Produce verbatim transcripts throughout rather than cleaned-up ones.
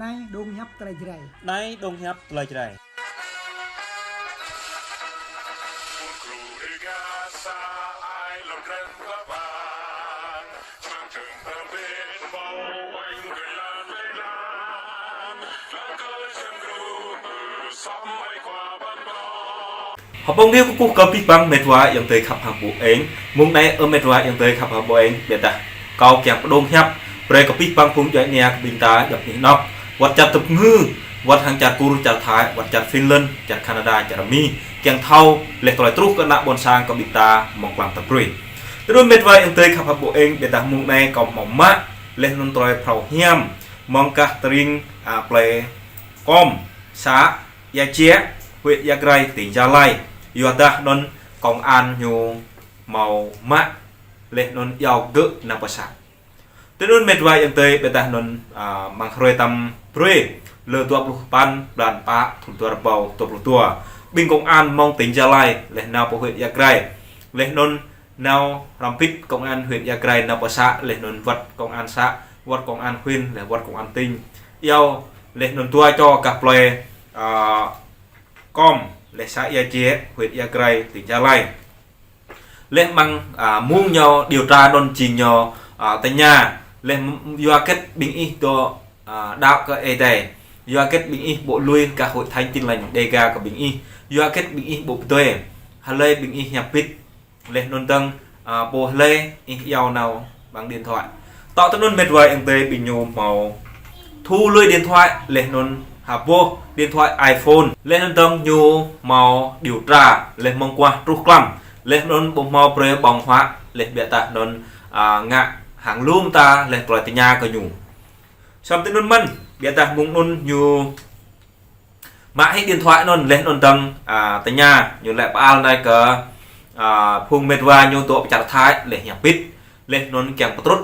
Anai dong hiăp tơlơi Jrai. Anai dong hiăp tơlơi Jrai. Hơpong ƀiă kơkuh kơ abih bang met wa ayŏng adơi khăp hăng ƀu eng. Mông anai ơ met wa ayŏng adơi khăp hăng ƀu eng, biă dah kâo kiăng pơdŏng hiăp brơi kơ abih bang phung djuai ania kơ ƀing ta djŏp anih anŏ. Wăt čar tơpơngư, wăt hăng čar Kur, čar Thái, wăt čar Finland, čar Canada, čar Mi, kiăng thâo laih tơlơi truh kơ ană ƀôn sang kơ ƀing ta mơ̆ng klăm tơbrơi. Tui anŭn met wa ayŏng adơi khăp hăng ƀu eng, biă dah mông anai kâo hmâo mă laih anŭn tơlơi phrâo hiam mơ̆ng gah tơring, a, plei Kom, să Ia Čiă, huyện Ia Grai, tỉnh Gia Lai. Yua dah anŭn công an ñu hmâo mă laih anŭn iâu gơ̆ nao pơ să. Tui anŭn met wa ayŏng adơi, biă dah anŭn, a, mơ̆ng hrơi tơbrơi, lơ dua pluh sapăn blan pă thŭn dua rơbâo dua pluh dua, ƀing công an mơ̆ng tỉnh Gia Lai laih nao pơ huyện Ia Grai. Laih anŭn nao hrŏm hơbĭt công an huyện Ia Grai nao pơ să, laih anŭn wăt công an să, wăt công an huyện, laih wăt công an tỉnh. Iâu laih anŭn dua čô gah plei, a, Kom, laih să Ia Čiă, huyện Ia Grai, tỉnh Gia Lai. Laih mơ̆ng, a, mông ñu điều tra anŭn jing ñu, a, tơña, laih m-, yua hơget ƀing ih dŏ, a, đaŏ kơ Ơi Adai. Yua hơget ƀing ih ƀu lui gah Hội Thánh Tin Lành Đêga kơ ƀing ih. Yua hơget ƀing ih ƀu pơdơi. Hlơi ƀing ih hiăp hơbĭt. Laih anŭn dơ̆ng, a, pô hlơi ih iâu nao bằng điện thoại. Tŏ tui anŭn met wa ayŏng adơi, ƀing ñu hmâo thu lui điện thoại, laih anŭn ha boh điện thoại iPhone. Laih anŭn dơ̆ng ñu hmâo điều tra, laih mơ̆ng kuah truh klăm. Laih anŭn ƀu hmâo brơi ƀơ̆ng huă, laih biă dah anŭn, a, ngă hăng lŏm ta, laih tơlơi tơña kơ ñu. Samơ̆ tui anŭn mơ̆n, biă dah mông anŭn ñu mă hĭ điện thoại anŭn, laih anŭn dơ̆ng, a, tơña, ñu laĭ pơal anai kơ, a, phung met wa ñu dŏ pơ čar Thái, laih hiăp hơbĭt, laih anŭn kiăng pơtrŭt,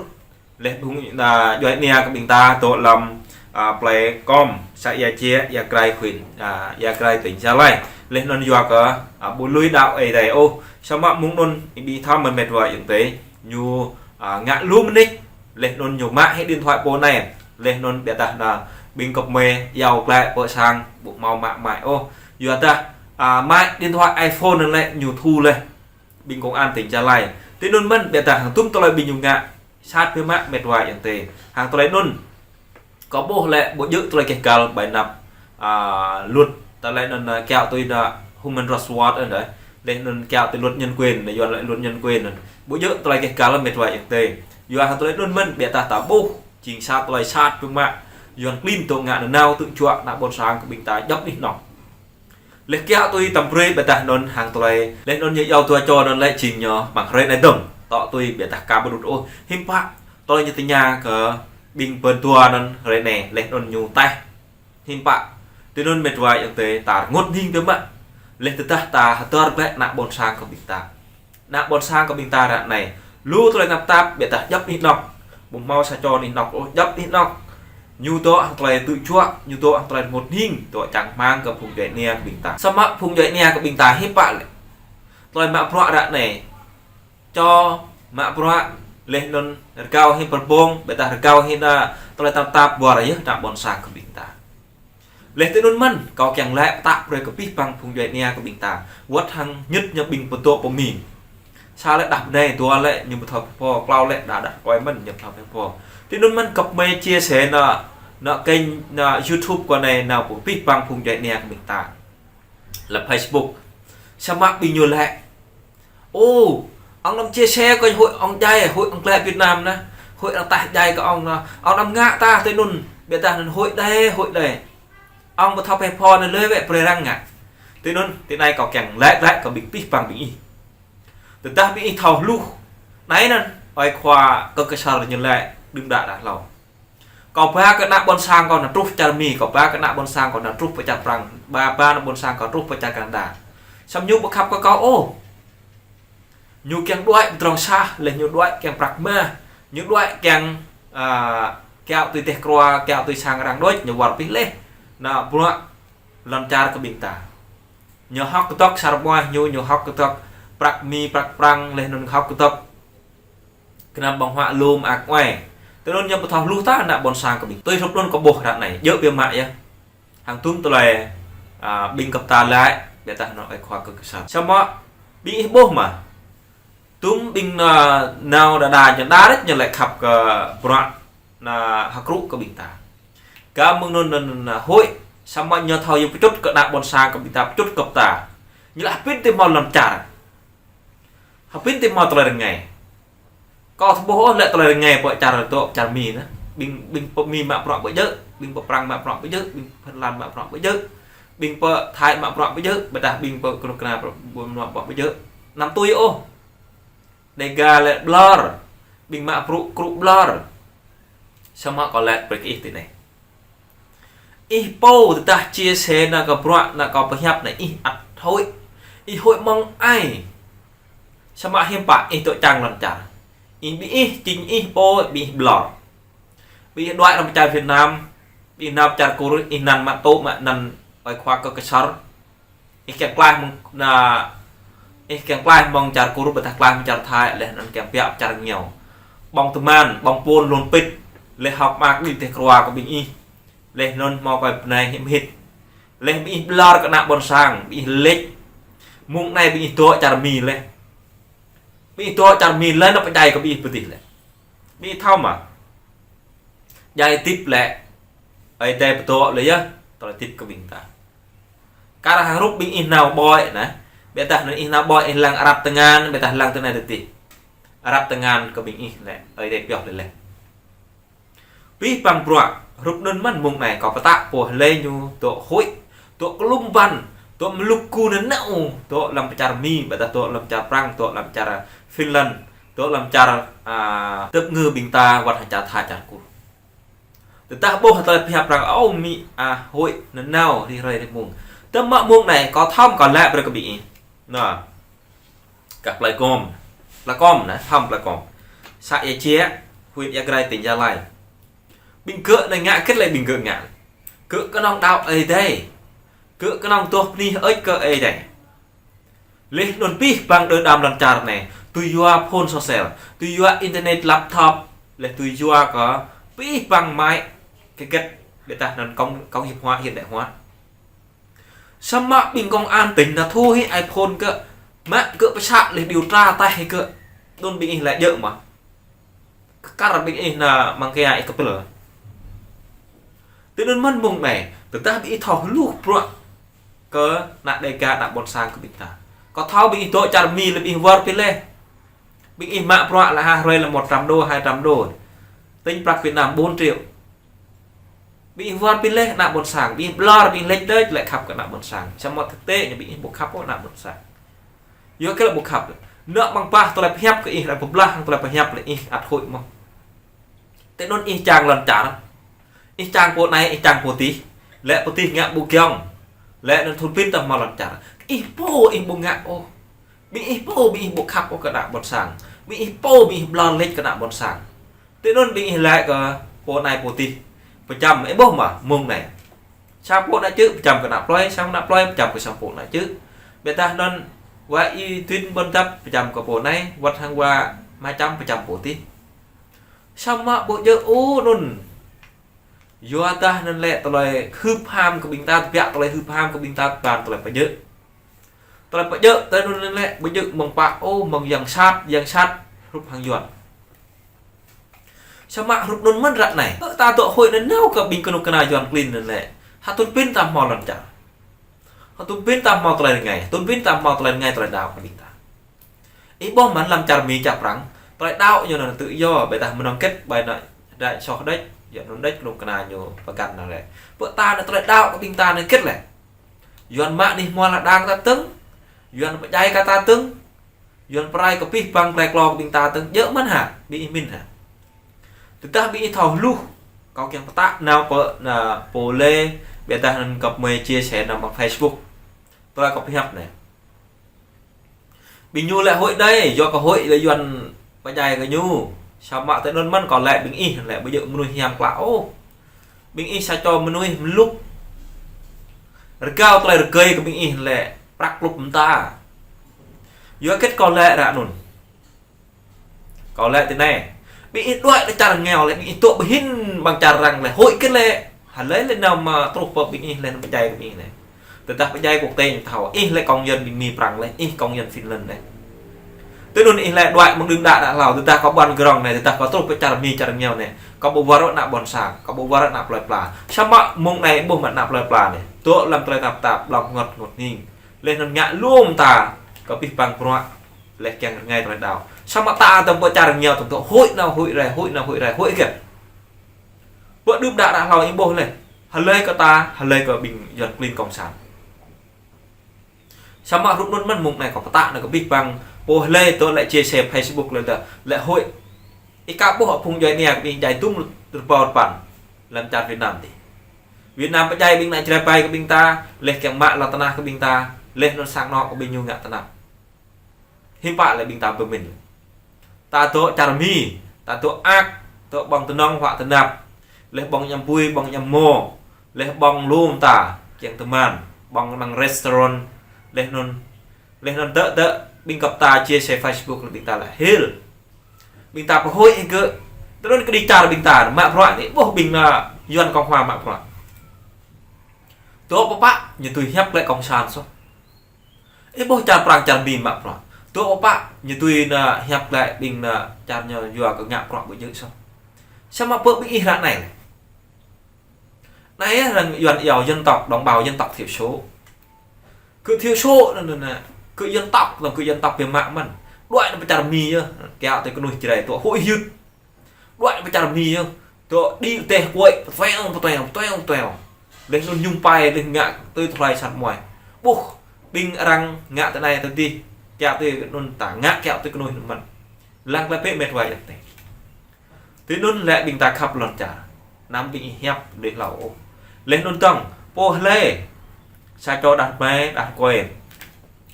laih phung, a, djuai ania kơ ƀing ta dŏ lăm, a, plei Kom, să Ia Čiă, Ia Grai huyện, a, Ia Grai tỉnh Gia Lai, laih anŭn yua kơ, a, ƀu lui đaŏ Ơi Adai ôh. Samơ̆ mông anŭn, ih ƀu thâo mơ̆n met wa ayŏng adơi, ñu, a, ngă lu mơnit, laih anŭn ñu mă hĭ điện thoại pô anai. Laih anŭn biă dah anŭn ƀing gơ̆p mơi iâu glaĭ pơ sang ƀu hmâo mă mai ôh. Yua dah, a, mă điện thoại iPhone anŭn lĕ ñu thu laih ƀing công an tỉnh Gia Lai. Tui anŭn mơ̆n biă dah hăng tum tơlơi ƀing ñu ngă sat biă mă met wa ayŏng adơi. Hăng tơlơi anŭn kâo ƀuh lĕ ƀu djơ̆ tơlơi keh găl ƀơi anăp, a, luật, tơlơi anŭn, a, kiaŏ tui anŭn Human Rights Watch anŭn đơi. Laih anŭn kiaŏ tui luật nhân quyền, anŭn yua lĕ luật nhân quyền anŭn. Ƀu djơ̆ tơlơi keh găl met wa ayŏng adơi. Yua hăng tơlơi anŭn mơ̆n biă dah ta ƀuh jing sa tơlơi sat biă mă, Yuan klin dŏ ngă nanao tơjuă ană ƀôn sang kơ ƀing ta djŏp anih anŏ. Laih kiaŏ tui tơbrơi biă dah anŭn hăng tơlơi, laih anŭn ñu iâu dua čô anŭn lĕ jing ñu mơ̆ng hrơi anai dơ̆ng. Tŏ tui biă dah ka pơđut ôh, hiư̆m pă tơlơi ñu tơña kơ ƀing pơdua anŭn hrơi anai, laih anŭn ñu taih. Hiư̆m pă, tui anŭn met wa ayŏng adơi, ta rơngot hning biă mă. Laih tơdah ta hơdơr glaĭ ană ƀôn sang kơ ƀing ta. Ană ƀôn sang kơ ƀing ta ră anai. Lu tơlơi tơnap tap, biă dah djŏp anih anŏ. Ƀu hmâo sa čô anih anŏ ôh, djŏp anih anŏ. Ñu dŏ hăng tơlơi tơjuă, ñu dŏ hăng tơlơi rơngot hning, dŏ čang rơmang kơ phung djuai ania kơ ƀing ta. Samơ̆ phung djuai ania kơ ƀing ta hiư̆m pă lĕ. Tơlơi mă bruă ră anai. Čô mă bruă, laih anŭn rơgao hĭ pơrbong, biă dah rơgao hĭ ană tơlơi tơnap tap ƀuar yơh ană ƀôn sang kơ ƀing ta. Laih tui anŭn mơ̆n, kâo kiăng laĭ pơtă brơi kơ abih bang phung djuai ania kơ ƀing ta. Wăt hăng ñŭt ñu ƀing pơtô pơmĭn. Sa lĕ đah bơnai, dua lĕ ñu pơthâo pơpho, klâo lĕ đa đah kơi mơ̆n ñu pơthâo pơpho. Tui anŭn mơ̆n gơ̆p mơi chia sẻ anŭn, anŭn kênh, anŭn YouTube kâo anai nao pơ abih bang phung djuai ania kơ ƀing ta. Lăm Facebook. Samơ̆ ƀing ñu laĭ. Ô, ông năm chia sẻ kơ hội ông djai, hội ông klĕ Việt Nam anŭn, hội ông taih djai kơ ông anŭn, ông năm ngă ta tui anŭn, biă dah anŭn hội đe, hội đe. Ông pơthâo pơpho anŭn lui wĕ brơi arăng ngă. Tui anŭn, tui anai kâo kiăng laĭ glaĭ kơ ƀing abih bang ƀing ih. Tơdah ƀing ih thâo hluh. Anai anŭn, ơi khua kơ kơsăr ñu laĭ, đưm đă đă hlâo. Kâo ba kơ ană ƀôn sang kâo nao truh čar Mi, kâo ba kơ ană ƀôn sang kâo nao truh pơ čar Prăng, ba, ba ană ƀôn sang kâo truh pơ čar Canada. Samơ̆ ñu ƀu khăp kơ kâo ôh. Ñu kiăng đuaĭ pơdrŏng sah, laih ñu đuaĭ kiăng prăk mah. Ñu đuaĭ kiăng, a, kiaŏ tui teh krua, kiaŏ tui sang arăng đôč, ñu wơr bĭt laih. Ană bruă lŏn čar kơ ƀing ta. Ñu hơ̆k kơdŏk sar ƀuah ñu, ñu hơ̆k kơdŏk prăk Mi, prăk Prăng, laih anŭn hơ̆k kơdŏk gơnam ƀơ̆ng huă lŏm ak ngoai. Tui anŭn ñu ƀu thâo hluh ta ană ƀôn sang kơ ƀing. Tui hrup anŭn kâo ƀuh ră anai, djơ̆ biă mă yơh. Hăng tum tơlơi, a, ƀing gơ̆p ta laĭ, biă tah anŭn ơi khua kơ kơsăr. Samơ̆ ƀing ih ƀuh mơ̆. Tum ƀing, a, nao đa đa ñu đa rĕč ñu lĕ khăp kơ bruă ană hơkrŭ kơ ƀing ta. Kơ mơ̆ng anŭn anŭn anŭn huĭ, samơ̆ ñu thâo yua pơčŭt kơ ană ƀôn sang kơ ƀing ta, pơčŭt kơ ta. Ñu lĕ hơbĭn tih hmâo lŏn čar. Hơbĭn tih hmâo tơlơi rơngai. Kâo ƀu ƀuh ôh lĕ tơlơi rơngai pơ čar dŏ, čar Mi anai. Ƀing, ƀing pơ Mi mă bruă ƀu djơ̆, ƀing pơ Prăng mă bruă ƀu djơ̆, ƀing pơ Phần Lan mă bruă ƀu djơ̆, ƀing pơ Thái mă bruă ƀu djơ̆, ƀôdah ƀing pơ kơnuk kơna bruă, ƀu mă bruă ƀu djơ̆. Anăm tui ôh. Dêgar lĕ ƀlŏr, ƀing mă bruă krŭ ƀlŏr. Samơ̆ kâo laĭ brơi kơ ih tui anai. Ih pô tơdah chia sẻ ană kâo bruă, ană kâo pơhiăp anai ih ăt huĭ. Ih huĭ mơ̆ng ai. Samơ̆ hiư̆m pă ih dŏ čang lŏn čar. Ih ƀing ih, jing ih pô, ƀing ih ƀlŏr. Ƀing ih đuaĭ rŏng pơ čar Việt Nam, ƀing ih nao pơ čar Kur, ih anăn mă tŭ, mă anăn ơi khua kơ kơsăr. Ih kiăng klaih mơ̆ng, ană, ih kiăng klaih mơ̆ng čar Kur, ƀôdah klaih mơ̆ng čar Thái, laih anŭn kiăng pioh čar ngiao. Ƀơ̆ng tơman, ƀơ̆ng pôn lŏn pĭt, laih hơ̆k mơak đĭ teh krua kơ ƀing ih. Laih anŭn hmâo kơ bơnai hĭm hĭt. Laih ƀing ih ƀlŏr kơ ană ƀôn sang, ƀing ih lĕč. Mơ̆ng anai ƀing ih dŏ čar Mi laih. Ƀing ih dŏ čar Mi laih anŭn pơdjai kơ ƀing ih pơtih laih. Ƀing ih thâo mơ̆. Djai tip lĕ. Ơi Adai pơtô lĕ yơh, tơlơi tip kơ ƀing ta. Kar hăng hrup ƀing ih nao ƀơi anai. Biă tah anŭn ih nao ƀơi ih lăng răp tơngan, biă tah lăng tơngan tơtih. Răp tơngan kơ ƀing ih lĕ, Ơi Adai pioh lĕ laih. Pih păng bruă, hrup anŭn mơ̆n mơ̆ng anai, kâo pơtă pô lĕ ñu dŏ huĭ, dŏ klŭm ƀăn, dŏ mlŭk ku nơnao, dŏ lăm čar Mi, biă tah dŏ lăm čar Prăng, dŏ lăm čar Finland, dŏ lăm čar, a, tơp ngư ƀing ta, wơ̆t hăng čar Thái čar Kur. Tơdah ƀuh tơlơi pơhiăp arăng ôh Mi, a, huĭ, nơnao, rĭm hrơi rĭm mông. Tơma mông anai, kâo thâo kâo laĭ brơi kơ ƀing ih. Anai. Kơ plơi Kom. Plơi Kom anai, thâo plơi Kom. Să Ia Čiă, huyện Ia Grai, tỉnh Gia Lai. Ƀing gơ̆ anai ngă hơget lĕ ƀing gơ̆ ngă. Gơ̆ kơnơ̆ng đaŏ Ơi Adai. Gơ̆ kơnơ̆ng tuh pơnih ơi kơ Ơi Adai. Laih anŭn pih păng đơ đam lŏn čar anai, tui yua phone social, tui yua internet laptop, laih tui yua kơ pih păng mă hơget, biă tah anŭn công, công nghiệp hóa, hiện đại hóa. Samơ̆ ƀing công an tỉnh anai thu hĭ iPhone gơ̆, mă gơ̆ pơsă laih điều tra taih gơ̆, anŭn ƀing ih laĭ djơ̆ mơ̆. Kơ kar ƀing ih anai mơ̆ng kơ ia ih kơpĭl. Tui anŭn mơ̆n mông anai, tơdah ƀing ih thâo hluh bruă kơ ană Dêgar, ană ƀôn sang kơ ƀing ta. Kâo thâo ƀing ih dŏ čar Mi lĕ ƀing ih wơr pĭ laih. Ƀing ih mă bruă lĕ ha hrơi lĕ một trăm đô, hai trăm đô. Tính prăk Việt Nam bốn triệu. Ƀing ih wơr pĭ laih ană ƀôn sang, ƀing ih ƀlŏr, ƀing ih lĕč đĕč lĕ khăp kơ ană ƀôn sang. Samơ̆ thực tế ñu ƀing ih ƀu khăp ôh ană ƀôn sang. Yua kơ lĕ ƀu khăp. Anŭn mơ̆ng bah tơlơi pơhiăp kơ ih, arăng pơblah hăng tơlơi pơhiăp lĕ ih ăt huĭ mơ̆n. Tui anŭn ih čang lŏn čar. Ih čang pô anai, ih čang pô tih. Lĕ pô tih ngă ƀu giŏng. Lĕ anŭn thun pin tah hmâo lŏn čar. Ih pô ih ƀu ngă ôh. Ƀing ih pô ƀing ih ƀu khăp ôh kơ ană ƀôn sang. Ƀing ih pô ƀing ih ƀlŏr lĕč kơ ană ƀôn sang. Tui anŭn ƀing ih laĭ kơ pô anai pô tih. Pơčăm, ih ƀuh mơ̆, mông anai. Sang pô anai čư̆, pơčăm kơ ană plơi, sang ană plơi, pơčăm kơ sang pô anai čư̆. Biă tah anŭn, wa ih tuin ƀôn dăp, pơčăm kơ pô anai, wơ̆t hăng wa mă čăm, pơčăm pô tih. Samơ̆ ƀu djơ̆ ôh anŭn. Yua dah anŭn lĕ tơlơi hưp ham kơ ƀing ta, tơbiă tơlơi hưp ham kơ ƀing ta, ƀan tơlơi pơjơ̆. Tơlơi pơjơ̆, tơlơi anŭn lĕ, pơjơ̆ mơ̆ng pă ôh, mơ̆ng yang sat, yang sat, hrup hăng Yuan. Samơ̆ hrup anŭn mơ̆n ră anai. Ơ ta dŏ huĭ anŭn nao kơ ƀing kơnuk kơna Yuan klin anŭn lĕ. Hơtŭn pin ta hmâo lŏn čar. Hơtŭn pin ta hmâo tơlơi rơngai. Hơtŭn pin ta hmâo tơlơi rơngai tơlơi đaŏ kơ ƀing ta. Ih ƀuh mơ̆n lăm čar Mi čar Prăng. Tơlơi đaŏ ñu anŭn tự do, biă tah mơnơ̆ng hơget ƀai anŭn đač soh đač, yua anŭn đač kơnuk kơna ñu pơgăn anŭn lĕ. Pơ ta anŭn tơlơi đaŏ kơ ƀing ta anŭn hơget lĕ. Yuan mă anih hmua lŏn đang ta tơ̆ng. Yuan pơdjai kơ ta tơ̆ng. Yuan pơrai kơ pih păng klai klô kơ ƀing ta tơ̆ng. Djơ̆ mơ̆n hă, ƀing ih min hă. Tơdah ƀing ih thâo hluh. Kâo kiăng pơtă nao pơ, ană pô lĕ, biă tah anŭn gơ̆p mơi chia sẻ nao mơ̆ng Facebook. Tơlơi kâo pơhiăp anai. Ƀing ñu lĕ huĭ đơi, yua kơ huĭ lĕ Yuan pơdjai kơ ñu. Samơ̆ tui anŭn mơ̆n kâo laĭ ƀing ih lĕ ƀu djơ̆ mơnuih hiam klă ôh. Ƀing ih sa čô mơnuih mlŭk. Rơgao tơlơi rơgơi kơ ƀing ih lĕ prăk klŭp mơta. Yua hơget kâo laĭ ră anŭn. Kâo laĭ tui anai. Ƀing ih đuaĭ lĕ čar rơngiao lĕ, ƀing ih tŏk ƀu hĭn ƀăng čar arăng lĕ, hơi kơ lĕ. Hơlơi lĕ nao mă truh pơ ƀing ih lĕ nao pơdjai kơ ƀing ih lĕ. Tơdah pơdjai quốc tế ñu thâo, ih lĕ công dân ƀing Mi Prăng lĕ, ih công dân Finland lĕ. Tui anŭn ih lĕ đuaĭ mơ̆ng đưm đă đă hlâo, tơdah kâo ƀuăn grong anai, tơdah kâo truh pơ čar Mi čar rơngiao anai, kâo ƀu wơr nao ƀôn sang, kâo ƀu wơr nao plơi pla. Samơ̆ mơ̆ng anai ƀuh mă nao plơi pla anai. Tŏk lăm tơlơi tap tap, ƀlŏng rơngot rơngot hning. Leh anŭn ngă lŏm ta, kơ abih bang bruă, leh kiăng rơngai tơlơi đaŏ. Samơ̆ ta tơm pơ čar rơngiao tơm tŏk hơi nao hơi rai, hơi nao hơi rai, hơi kĕt. Pơ đưm đă đă hlâo ih ƀuh lĕ. Hơlơi kơ ta, hơlơi kơ ƀing Yuan klin kông sản. Samơ̆ rup anŭn mơ̆n mơ̆ng anai kâo pơtă nao kơ abih bang pô lĕ tŏk lĕ chia sẻ Facebook lĕ tơdah lĕ hơi. Ih ka ƀuh phung djuai ania kơ ƀing djai tum rơbâo rơpăn lăm čar Việt Nam tih. Việt Nam pơdjai ƀing ană Jrai ƀai kơ ƀing ta, leh kiăng mă lŏn tơnah kơ ƀing ta, leh anŭn sang anŏ kơ ƀing ñu ngă tơnap. Hiư̆m pă lĕ ƀing ta pơmĭn. Ta tŏk čar Mi, ta tŏk ak, tŏk ƀơ̆ng tơnŏng huă tơnap. Leh ƀơ̆ng añăm apui, ƀơ̆ng añăm mô, leh ƀơ̆ng lŏm ta, kiăng tơman, ƀơ̆ng năng restaurant, leh anŭn, leh anŭn tơ̆k tơ̆k, ƀing gơp ta chia sẻ Facebook lĕ ƀing ta lĕ hil. Ƀing ta pơhơi hĭ kơ, tơl anŭn kơđi čar ƀing ta, mă bruă anai, ƀuh ƀing ană Yuan Cộng Hòa mă bruă. Tŏk pơpă, ñu tui hiăp lĕ kông sản soh. Ih ƀuh čar Prăng čar Mi mă bruă. Tŏk pơpă, ñu tui nao hiăp lĕ ƀing ană čar ñu yua kơ ngă bruă ƀu djơ̆ soh. Samơ̆ pơ ƀing ih ră anai lĕ. Anai yơh arăng Yuan iâu dân tộc, đồng bào dân tộc thiểu số. Kơ thiểu số anŭn anŭn anŭn. Kơ dân tộc, lăm kơ dân tộc biă mă mơ̆n. Đuaĭ nao pơ čar Mi yơh. Kiăng tui kơnuih Jrai tŏk hơi hyưt. Đuaĭ pơ čar Mi yơh. Tŏk đĭ teh kuai, pơtueng, pơtueng, pơtueng, pơtueng. Leh anŭn mơñum pai, leh ngă tui tơlơi sat muai. Ƀuh, ƀing arăng ngă tơ anai tơ adih. Kiăng tui anŭn ta, ngă kiăng tui kơnuih anŭn mơ̆n. Lăng tơlơi pĕ met wa yơh teh. Tui anŭn lĕ ƀing ta khăp lŏn čar. Anăm ƀing ih hiăp đuaĭ hlâo ôh. Leh anŭn tŏng, pô lĕ. Sa čô đah rơmai, đah rơkơi.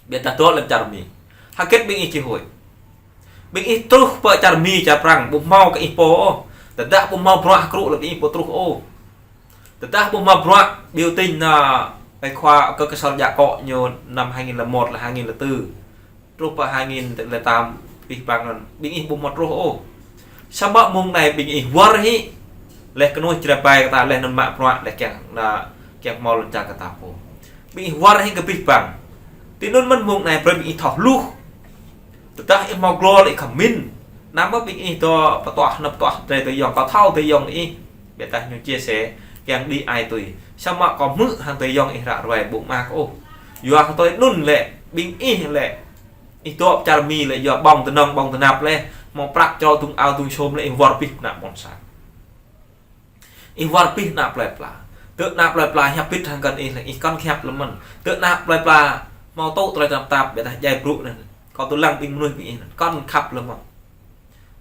Ƀiă ta tŏk lăm čar Mi. Hơget ƀing ih či hơi. Ƀing ih truh pơ čar Mi čar Prăng, ƀu hmâo kơ ih pô ôh. Tơdah ƀu hmâo bruă hơkrŭ lĕ ƀing ih ƀu truh ôh. Tơdah ƀu hmâo bruă biểu tình nao, ơi khua kơ kơsor djă akŏ ñu năm hai nghìn lẻ một lĕ hai nghìn lẻ tư. Truh pơ hai nghìn lẻ tám, abih bang anŭn, ƀing ih ƀu hmâo truh ôh. Samơ̆ mơ̆ng anai ƀing ih wơr hĭ. Leh kơnuih Jrai ƀai kơ ta leh anŭn mă bruă leh kiăng nao, kiăng hmâo lŏn čar kơ ta pô. Ƀing ih wơr hĭ kơ abih bang. Tui anŭn mơ̆n mơ̆ng anai brơi ƀing ih thâo hluh. Tơdah ih hmâo glô lĕ ih khăm mĭn. Anăm mơ̆ ƀing ih tŏk pơtuah nao pơtuah tơlơi tơyŏng, kâo thâo tơyŏng ih. Ƀiă ta ñu chia sẻ, kiăng đĭ ai tui. Samơ̆ kâo hmư̆ hăng tơyŏng ih ră ruai ƀu mă kơ ôh. Yua kơ tui anŭn lĕ, ƀing ih lĕ. Ih tŏk čar Mi lĕ, yua ƀơ̆ng tơnŏng ƀơ̆ng tơnap lĕ. Hmâo prăk čô dŭng ao dŭng sôm lĕ, ih wơr abih ană ƀôn sang. Ih wơr abih ană plơi pla. Tơl ană plơi pla hiăp bĭt hăng kăn ih lĕ, ih kăn hiăp lĕ mơ̆n. Tơl ană plơi pla hmâo tŭ tơlơi tơnap tap, ƀiă ta djai brŭ anŭn. Kâo tui lăng ƀing mơnuih ƀing ih anŭn. Kăn khăp lĕ mơ̆n.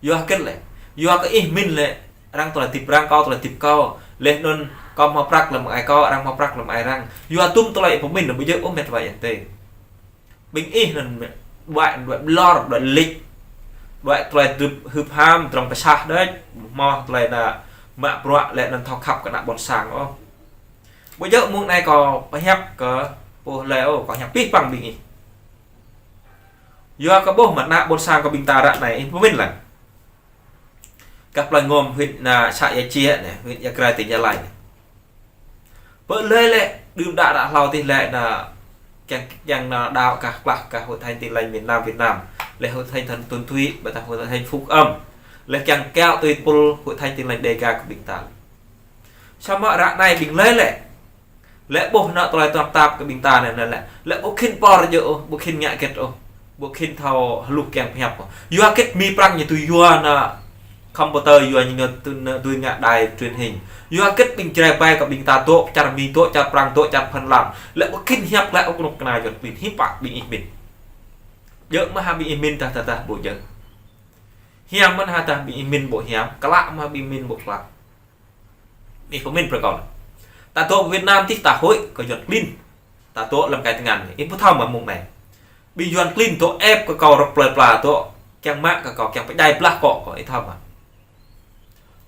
Yua hơget lĕ. Yua kơ ih mĭn lĕ. Arăng tơlơi hơdip arăng, kâo tơlơi hơdip kâo. Leh anŭn kâo hmâo prăk lĕ mơ̆ng ai kâo, arăng hmâo prăk lĕ mơ̆ng ai arăng. Yua tum tơlơi pơmĭn anŭn ƀu djơ̆ ôh met wa yăng tê. Ƀing ih anŭn đuaĭ, đuaĭ ƀlŏr, đuaĭ lĕč. Đuaĭ tơlơi hơdip hưp ham, tơdrong pơsah đôč. Hmâo tơlơi nao mă bruă lĕ anŭn thâo khăp kơ ană ƀôn sang ôh. Ƀu djơ̆ mơ̆ng anai kâo pơhiăp kơ pô lĕ ôh, kâo hiăp abih bang ƀing ih. Yua kơ ƀuh mă ană ƀôn sang kơ ƀing ta ră anai, ih pơmĭn lăng. Gah plơi Ngom huyện, à, xã Ia Chi anai, huyện Ia Grai, tỉnh Gia Lai anai. Pơ lơi lĕ, đưm đă đă hlâo tih lĕ anai, kiăng, kiăng anai đaŏ gah klah gah Hội thánh Tin Lành miền Nam Việt Nam. Lĕ Hội thánh Thần Tuần Thủy, ƀiă ta Hội thánh Phúc Âm. Lĕ kiăng kiaŏ tui pul Hội thánh Tin Lành Đêga kơ ƀing ta. Samơ̆ ră anai ƀing lơi lĕ. Lĕ ƀuh ană tơlơi tơnap tap kơ ƀing ta anai lĕ. Lĕ ƀu khĭn pơr djơ̆ ôh, ƀu khĭn ngă hơget ôh. Ƀu khĭn thâo hluh kiăng pơhiăp ôh. Yua hơget Mi Prăng ñu tui yua anai computer yua ñu ngă tui, tui ngă đài truyền hình. Yua hơget ƀing Jrai ƀai kơ ƀing ta tŏk čar Mi, tŏk čar Prăng, tŏk čar Phần Lan. Lĕ ƀu khĭn hiăp lĕ ôh kơnuk kơna Yuan klin hiư̆m pă ƀing ih mĭn. Djơ̆ mơ̆ hă ƀing ih mĭn tah tah tah ƀu djơ̆. Hiam mơ̆n hă tah ƀing ih mĭn ƀu hiam. Klă mơ̆ hă ƀing ih mĭn ƀu klă. Ih pơmĭn brơi kâo. Ta tŏk Việt Nam tih ta hơi kơ Yuan klin. Ta tŏk lăm kai tơngan. Ih ƀu thâo mă mơ̆ng anai. Ƀing Yuan klin tŏk ĕp kơ kâo rŏk plơi pla tŏk. Kiăng mă kơ kâo, kiăng pơdjai blah akŏ kâo. Ih thâo mă.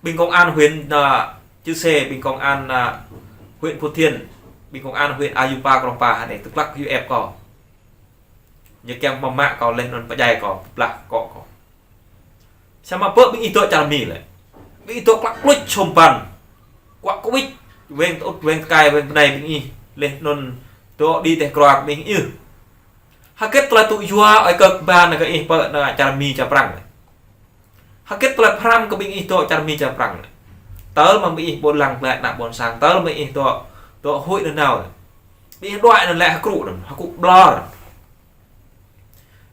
Ƀing công an huyện, à, Chư Sê, ƀing công an, à, huyện Phú Thiện, ƀing công an huyện Ayungpa, Krông Pa, hă anai, tơklăk yu ĕp kâo. Ñu kiăng mă mă kâo leh anŭn pơdjai kâo, blah akŏ kâo. Samơ̆ ƀơi ƀing ih dŏ čar Mi lĕ. Ƀing ih dŏ klăk kluč sum ban. Kuăk kuik, weng tơŭt, weng tơkai, weng bơnai ƀing ih. Laih anŭn dŏ đĭ teh krua ƀing ih. Hơget tơlơi tŭ yua ơi kơ ban kơ ih pơ anai čar Mi čar Prang lĕ. Hơget tơlơi pơhrăm kơ ƀing ih dŏ čar Mi čar Prang lĕ. Tơl mơ̆ng ƀing ih ƀu lăng glaĭ ană ƀôn sang, tơl mơ̆ng ih dŏ, dŏ huĭ nanao lĕ. Ƀing ih đuaĭ anŭn lĕ hơkrŭ anŭn, hơkrŭ ƀlŏr.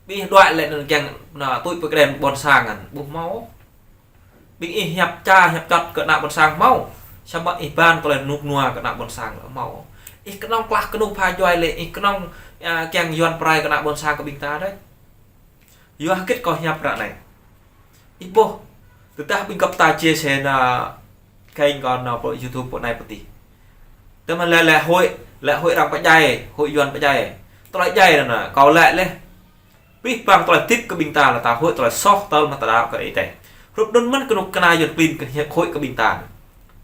Ƀing ih đuaĭ lĕ anŭn kiăng anŭn tui pơkren ƀôn sang anŭn ƀu hmâo. Ƀing ih hiăp ča, hiăp čŏt kơ ană ƀôn sang hmâo. Samơ̆ ih ban tơlơi rơnŭk rơnua kơ ană ƀôn sang lĕ hmâo. Ih kơnơ̆ng klah kơnuk pha djuai lĕ, ih kơnơ̆ng, a, kiăng Yuan pơrai kơ ană ƀôn sang kơ ƀing ta đôč. Yua hơget kâo hiăp ră anai. Ih ƀuh, tơdah ƀing gơp ta chia sẻ anŭn kênh kâo anŭn pơ YouTube pơ anai pơ adih. Tơma lĕ lĕ huĭ, lĕ huĭ arăng pơdjai, huĭ Yuan pơdjai. Tơlơi djai anŭn, kâo lĕ lĕ. Pih păng tơlơi tip kơ ƀing ta lĕ ta huĭ tơlơi soh tơl mă ta đaŏ kơ Ơi Adai. Hrup anŭn mơ̆n kơnuk kơna Yuan klin kơ hiăp huĭ kơ ƀing ta.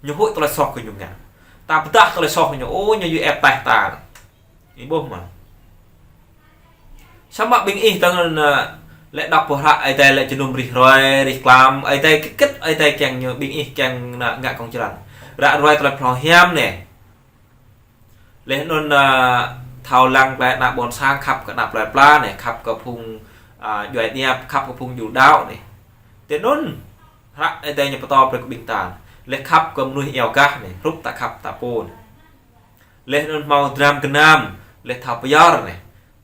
Ñu huĭ tơlơi soh kơ ñu ngă. Ta pơdah tơlơi soh ñu, ơ, ñu yua ĕp taih ta. Ih ƀuh mơ̆. Samơ̆ ƀing ih tơng anŭn, ơ, lĕ đŏk pơhră Ơi Adai lĕ jơnum rĭm hrơi, rĭm klăm, Ơi Adai kĕ kĕt, Ơi Adai kiăng ñu ƀing ih kiăng anŭn ngă kông jơlan. Ră ruai tơlơi phrâo hiam anai. Laih anŭn, ơ, thâo lăng glaĭ ană ƀôn sang khăp kơ ană plơi pla anai, khăp kơ phung, ơ, djuai ania, khăp kơ phung djuai đaŏ anai. Tui anŭn, hră Ơi Adai ñu pơtô brơi kơ ƀing ta. Laih khăp kơ mơnuih iâu gah anai, hrup ta khăp ta pô anai. Laih anŭn hmâo dram gơnam, laih thâo pơyơr anai.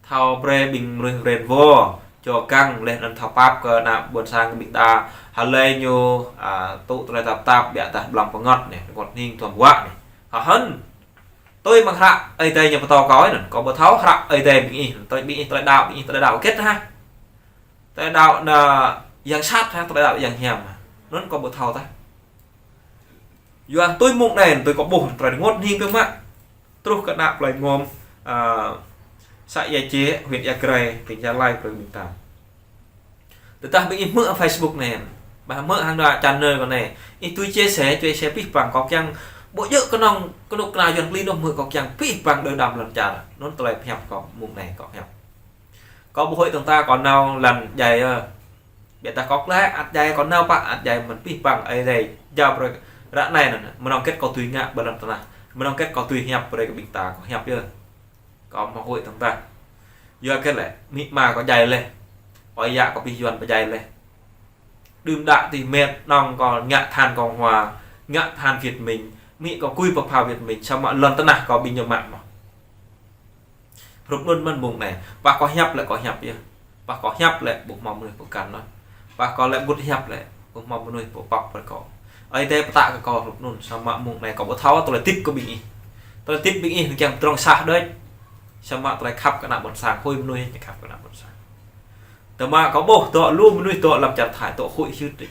Thâo brơi ƀing mơnuih ren wơ̆t, čô kăng, laih anŭn thâo pap kơ ană ƀôn sang kơ ƀing ta, hlơi ñu, a, tŭ tơlơi tap tap, biă tah blang pơngăt anai, rơngot hning tuăm wă anai. Hơhăn, tui mơ̆ng hră Ơi Adai ñu pơtô kâo anŭn, kâo ƀu thâo hră Ơi Adai ƀing ih, tơlơi ƀing ih tơlơi đaŏ, ƀing ih tơlơi đaŏ hơget hă. Tơlơi đaŏ anŭn yang sat hă, tơlơi đaŏ yang hiam hă. Anŭn kâo ƀu thâo tah. Yua tui mông anai, tui kâo ƀuh, tơlơi rơngot hning tui mă. Truh kơ ană plơi Ngom, a, xã Ia Chê, huyện Ia Grai, tỉnh Gia Lai, brơi ƀing ta. Tơdah ƀing ih hmư̆ Facebook anai, ƀah hmư̆ hăng anŭn channel kâo anai. Ih tui chia sẻ, chia sẻ pih păng kâo kiăng ƀu djơ̆ kơnơ̆ng kơnuk kơna Yuan klin ôh, hmư̆ kâo kiăng pih păng đơ đam lŏn čar. Anŭn tơlơi pơhiăp kâo mông anai kâo hiăp. Kâo ƀu huĭ tơng ta kâo nao lăng djai ơ. Biă tah kâo glaĭ ăt djai kâo nao pă ăt djai mơ̆n pih păng Ơi Adai jao brơi ră anai anŭn. Mơnơ̆ng hơget kâo tui ngă ƀơi lŏn tơnah. Mơnơ̆ng hơget kâo tui hiăp brơi kơ ƀing ta kâo hiăp yơh. Kâo ƀu huĭ tơng ta. Yua hơget lĕ, amĭ ama kâo djai laih. Ơi yă kâo pih Yuan pơdjai laih. Đưm đă tih met nong kâo ngă than Cộng Hòa, ngă than Việt Minh, amĭ kâo gui pơpha Việt Minh, samơ̆ lŏn tơnah kâo ƀing ñu mă mơ̆n. Hrup anŭn mơ̆n mông anai, pă kâo hiăp lĕ kâo hiăp yơh. Pă kâo hiăp lĕ ƀu hmâo mơnuih pơkăn anŭn. Pă kâo lĕ ƀu hiăp lĕ ƀu hmâo mơnuih pơpap brơi kâo. Ơi Adai pơtă kơ kâo hrup anŭn, samơ̆ mông anai kâo ƀu thâo tơlơi tip kơ ƀing ih. Tơlơi tip ƀing ih anŭn kiăng pơdrŏng sah đôč. Samơ̆ tơlơi khăp kơ ană ƀôn sang, huĭ mơnuih ñu khăp kơ ană ƀôn sang. Tơma kâo ƀuh dŏ lu mơnuih dŏ lăm čar Thái dŏ huĭ hyưt đôč.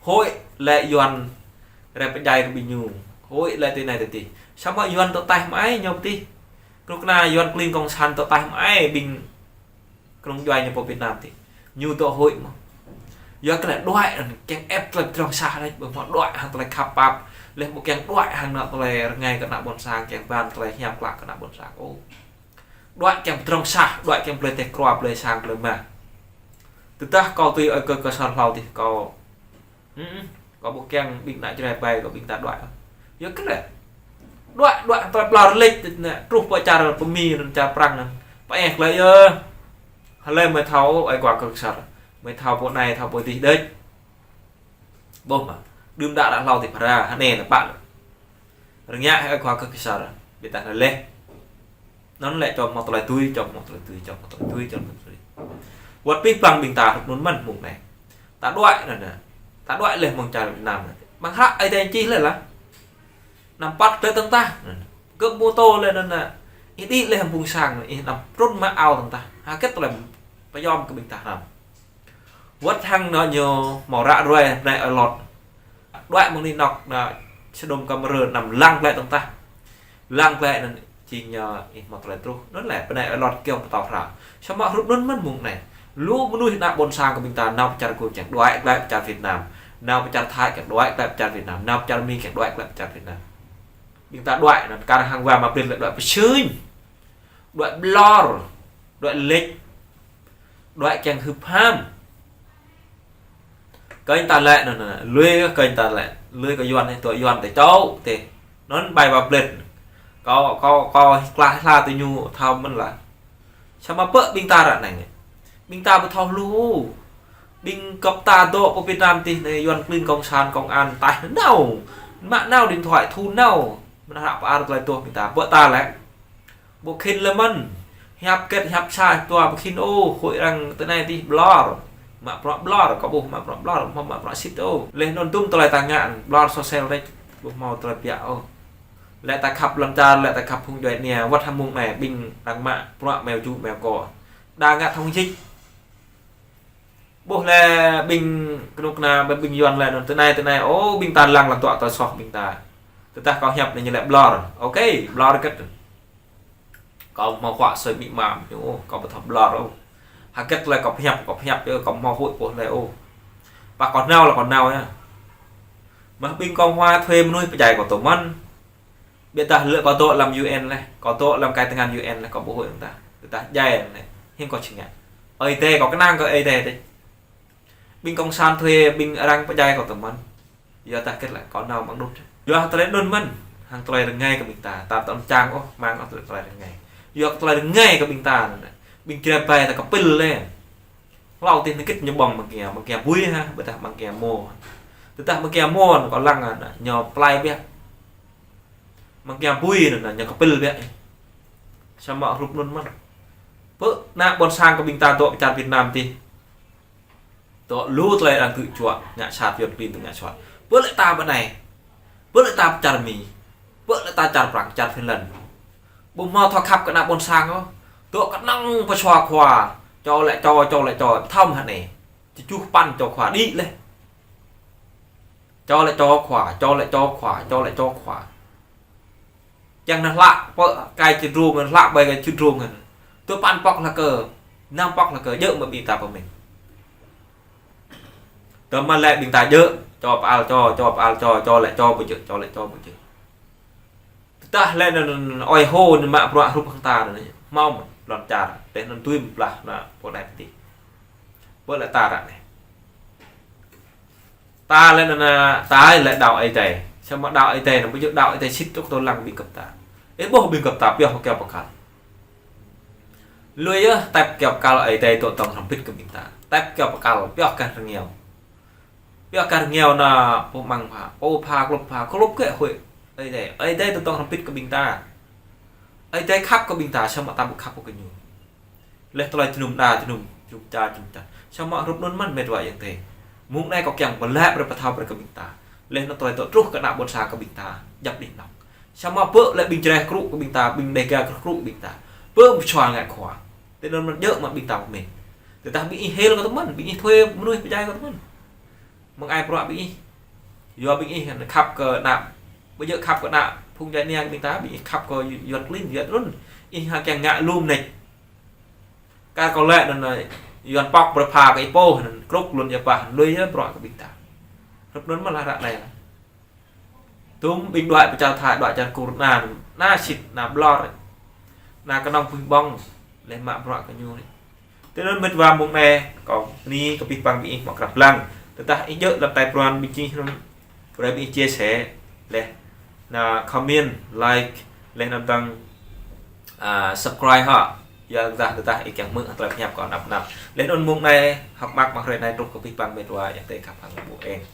Huĭ lĕ Yuan rai pơdjai kơ ƀing ñu. Huĭ lĕ tui anai tui adih. Samơ̆ Yuan dŏ taih mơai ñu pơtih. Kơnuk kơna Yuan klin kông san dŏ taih mơai ƀing kơnung djuai ñu pơ Việt Nam tih. Ñu dŏ huĭ mơ̆n. Yua kơ lĕ đuaĭ anŭn kiăng ĕp tơlơi pơdrŏng sah đôč, ƀu hmâo đuaĭ hăng tơlơi khăp pap. Laih ƀu kiăng đuaĭ hăng anŭn tơlơi rơngai kơ ană ƀôn sang, kiăng ban tơlơi hiam klă kơ ană ƀôn sang. Ơ. Đuaĭ kiăng pơdrŏng sah, đuaĭ kiăng blơi teh krua, blơi sang, blơi mah. Tơdah kâo tui ơi kơ, kơ sar hlâo tih kâo. Hm, kâo ƀu kiăng ƀing ană Jrai ƀai kơ ƀing ta đuaĭ. Yua hơget lĕ. Đuaĭ, đuaĭ tơlơi ƀlŏr lĕč, anai, truh pơ čar pơ Mi, anŭn čar Prang anŭn. Pơ ĕh lĕ yơh. Hlơi mơi thâo, ơi khua kơ sar. Mơi thâo pơ anai, thâo pơ adih đôč. Ƀuh mơ̆, đưm đă ră hlâo tih phara, hơnai anŭn pă lĕ. Rơngiă hĭ ơi khua kơ kơsar, biă tah lĕ laih. Anŭn lĕ čom hmâo tơlơi tui, čom hmâo tơlơi tui, čom hmâo tơlơi tui, čom hmâo tơlơi tui. Wơ̆t pih păng ƀing ta hrup anŭn mơ̆n mông anai. Ta đuaĭ anŭn anai. Ta đuaĭ laih mơ̆ng čar Việt Nam anai. Mơ̆ng hră Ơi Adai čih laih lah. Anăm păt tơlơi tơng tah. Gơ̆ mô tô laih anŭn anai. Ih đĭ laih hăng ƀung sang anai. Ih anăm trŭn mă ao tơng tah. Hơget tơlơi pơyom kơ ƀing ta hrăm. Wơ̆t hăng anŭn ñu hmâo ră ruai bơnai Ơi Lot. Đuaĭ mơ̆ng anih anŏ anŭn Sôđôm Gômôrrah anăm lăng glaĭ tơng tah. Lăng glaĭ anŭn jing ñu ih hmâo tơlơi truh. Anŭn lĕ bơnai Ơi Lot kiăng pơtô hră. Samơ̆ hrup anŭn mơ̆n mông anai. Lu mơnuih ană ƀôn sang kơ ƀing ta nao pơ čar Kur kiăng đuaĭ glaĭ pơ čar Việt Nam. Nao pơ čar Thái kiăng đuaĭ glaĭ pơ čar Việt Nam. Nao pơ čar Mi kiăng đuaĭ glaĭ pơ čar Việt Nam. Ƀing ta đuaĭ anŭn kar hăng wa mă brin lĕ đuaĭ pơsưn. Đuaĭ ƀlŏr. Đuaĭ lĕč. Đuaĭ kiăng hưp ham. Kơnh ta lĕ anŭn, anŭn, lui kơnh ta lĕ, lui kơ Yuan anai, tui Yuan tơ čô tơ. Anŭn bai ba blet. Kâo, kâo, kâo klah hla tơ ñu thâo mơ̆n lah. Samơ̆ pơ ƀing ta ră anai. Ƀing ta ƀu thâo hluh. Ƀing gŏp ta dŏ pơ Việt Nam tih anai, Yuan klin, cộng sản, công an, taih nao. Mă nao điện thoại thu nao. Mơnă hră pơ-ar tơlơi tuh ƀing ta. Pơ ta lĕ. Ƀu khĭn lĕ mơ̆n. Hiăp hơget, hiăp sa, hiăp dua ƀu khĭn ôh, huĭ arăng tơ anai tih ƀlŏr. Mă bruă ƀlŏr, kâo ƀuh mă bruă ƀlŏr, hmâo mă bruă sĭt ôh. Laih anŭn tum tơlơi ta ngă, ƀlŏr sosel rĕč, ƀu hmâo tơlơi biă ôh. Lĕ ta khăp lŏn čar, lĕ ta khăp phung djuai ania, wơ̆t hăng mông anai, ƀing arăng mă bruă meo djŭ meo kô. Đa ngă thông dịch. Ƀuh lĕ ƀing kơnuk kơna, ƀing Yuan lĕ anŭn tơ anai, tơ anai, ô, ƀing ta lăng lăng tuă tơlơi soh ƀing ta. Tơdah kâo hiăp anai ñu lĕ ƀlŏr. Ôkê, ƀlŏr hơget. Kâo hmâo huă sui mĭ mă ñu, kâo ƀu thâo ƀlŏr ôh. Hơget lĕ kâo pơhiăp, kâo pơhiăp yơh, kâo hmâo huĭ pô lĕ ôh. Pă kâo nao lĕ kâo nao yơh. Mă ƀing kông hoa thuê mơnuih pơdjai kâo tơ mơ̆n. Ƀiădah lĕ kâo dŏ lăm U N lĕ, kâo dŏ lăm kai tơngan U N lĕ, kâo ƀu huĭ ƀing ta. Ƀiădah djai lĕ, hiư̆m kâo či ngă. Ơi Adai, kâo kơnang kơ Ơi Adai tơ. Ƀing cộng sản thuê, ƀing arăng pơdjai kâo tơ mơ̆n. Yua dah hơget lĕ kâo nao mơ̆ng đŭt. Yua tơlơi anŭn mơ̆n, hăng tơlơi rơngai kơ ƀing ta, ta tơm čang ôh, mơ̆ng ôh tơlơi rơngai. Yua tơlơi rơngai kơ ƀing ta, ƀing Jrai ƀai ta kơpĭl lĕ. Hlâo tih nơkit ñu ƀơ̆ng măng kia, măng kia bui ha, ƀiădah măng kia mô. Tơdah măng kia mô, kâo lăng anŭn, ñu plai biă. Măng kia bui anŭn, ñu kơpĭl biă. Samơ̆ hrup anŭn mơ̆n. Pơ ană ƀôn sang kơ ƀing ta dŏ pơ čar Việt Nam tih. Dŏ lu tơlơi arăng tŭ čuă, ngă sat Yuan klin tŭ ngă sat. Pơ lĕ ta pơ anai. Pơ lĕ ta pơ čar Mi. Pơ lĕ ta čar Prăng, čar Finland. Ƀu hmâo thâo khăp kơ ană ƀôn sang ôh. Dŏ kơnơ̆ng pơsua khua. Čô lĕ čô, čô lĕ čô. Thâo mơ̆ hă anai. Tơjuh păn čô khua đĭ lĕ. Čô lĕ čô khua, čô lĕ čô khua, čô lĕ čô khua. Čang anŭn hlăk pơ kai čơdrung anŭn, hlăk ƀai kai čơdrung anŭn. Tơ păn pŏk hlăk kơ, năm pŏk hlăk kơ, djơ̆ mă ƀing ta pơmĭn. Tơma lĕ ƀing ta djơ̆, čô pơal čô, čô pơal čô, čô lĕ čô ƀu djơ̆, čô lĕ čô ƀu djơ̆. Tơdah lĕ anŭn ơi hô anŭn mă bruă hrup hăng ta anŭn, hmâo mơ̆n lŏn čar, tơl anŭn tui mơ̆ blah anŭn pô anai pơtih. Pơ lĕ ta ră anai. Ta lĕ anŭn, ta lĕ đaŏ Ơi Adai. Samơ̆ đaŏ Ơi Adai anŭn ƀu djơ̆ đaŏ Ơi Adai sĭt tŭk tơlăng ƀing gŏp ta. Ih ƀuh ƀing gŏp ta pioh kơ kiao pơkăl. Lui yơh, tep kiao pơkăl Ơi Adai dŏ tŏng hrŏm hơbĭt kơ ƀing ta. Tep kiao pơkăl pioh kơ rơngiao. Pioh kơ rơngiao anŭn pô mơ̆ng pha, pô pha, klŭp pha, klŭp kơ huĭ. Ơi Adai, Ơi Adai dŏ tŏng hrŏm hơbĭt kơ ƀing ta. Ơi Adai khăp kơ ƀing ta, samơ̆ ta ƀu khăp kơ ñu. Laih tơlơi jơnum đa jơnum, jum ča jum ča. Samơ̆ hrup anŭn mơ̆n met wa ayŏng adơi. Mông anai kâo kiăng pơlĕ brơi pơthâo brơi kơ ƀing ta. Laih anŭn tơlơi dŏ truh kơ ană ƀôn sang kơ ƀing ta, djăp anih anŏ. Samơ̆ pơ lĕ ƀing Jrai krŭ kơ ƀing ta, ƀing Dega krŭ kơ ƀing ta. Pơ pơsua ngă khua. Tơ anŭn mơ̆n djơ̆ mă ƀing ta pơmĭn. Tơdah ƀing ih hil kơ tơmăn, ƀing ih thuê mơnuih pơdjai kơ tơmăn. Mơ̆ng ai bruă ƀing ih. Yua ƀing ih khăp kơ ană, ƀu djơ̆ khăp kơ ană phung djuai ania kơ ƀing ta, ƀing ih khăp kơ Yuan klin, Yuan anŭn. Ih hăng kiăng ngă lŏm nĕč. Kar kâo lĕ anŭn, Yuan pŏk brơi pha kơ ih pô, anŭn krŭk lŏn ia pah, lui yơh bruă kơ ƀing ta. Hrup anŭn mơ̆n lah ră anai. Tum ƀing đuaĭ pơ čar Thai, đuaĭ čar Kur anŭn, anŭn sĭt, anŭn ƀlŏr. Anŭn kơnơ̆ng puih ƀơ̆ng, laih mă bruă kơ ñu anai. Tơ anŭn met wa mông anai, kâo bơni kơ abih bang ƀing ih mơ̆ng krăp lăng. Tơdah ih djơ̆ lăm tai pran ƀing ih anŭn, brơi ƀing ih chia sẻ, laih anŭn comment, like, laih anŭn tăng, à, subscribe hŏ. Yua dah tơdah ih kiăng hmư̆ tơlơi pơhiăp kâo anăp anăp. Laih anŭn mông anai, hơ̆k mơak mơ̆ng hrơi anai truh kơ abih bang met wa ayŏng adơi khăp hăng ƀu eng.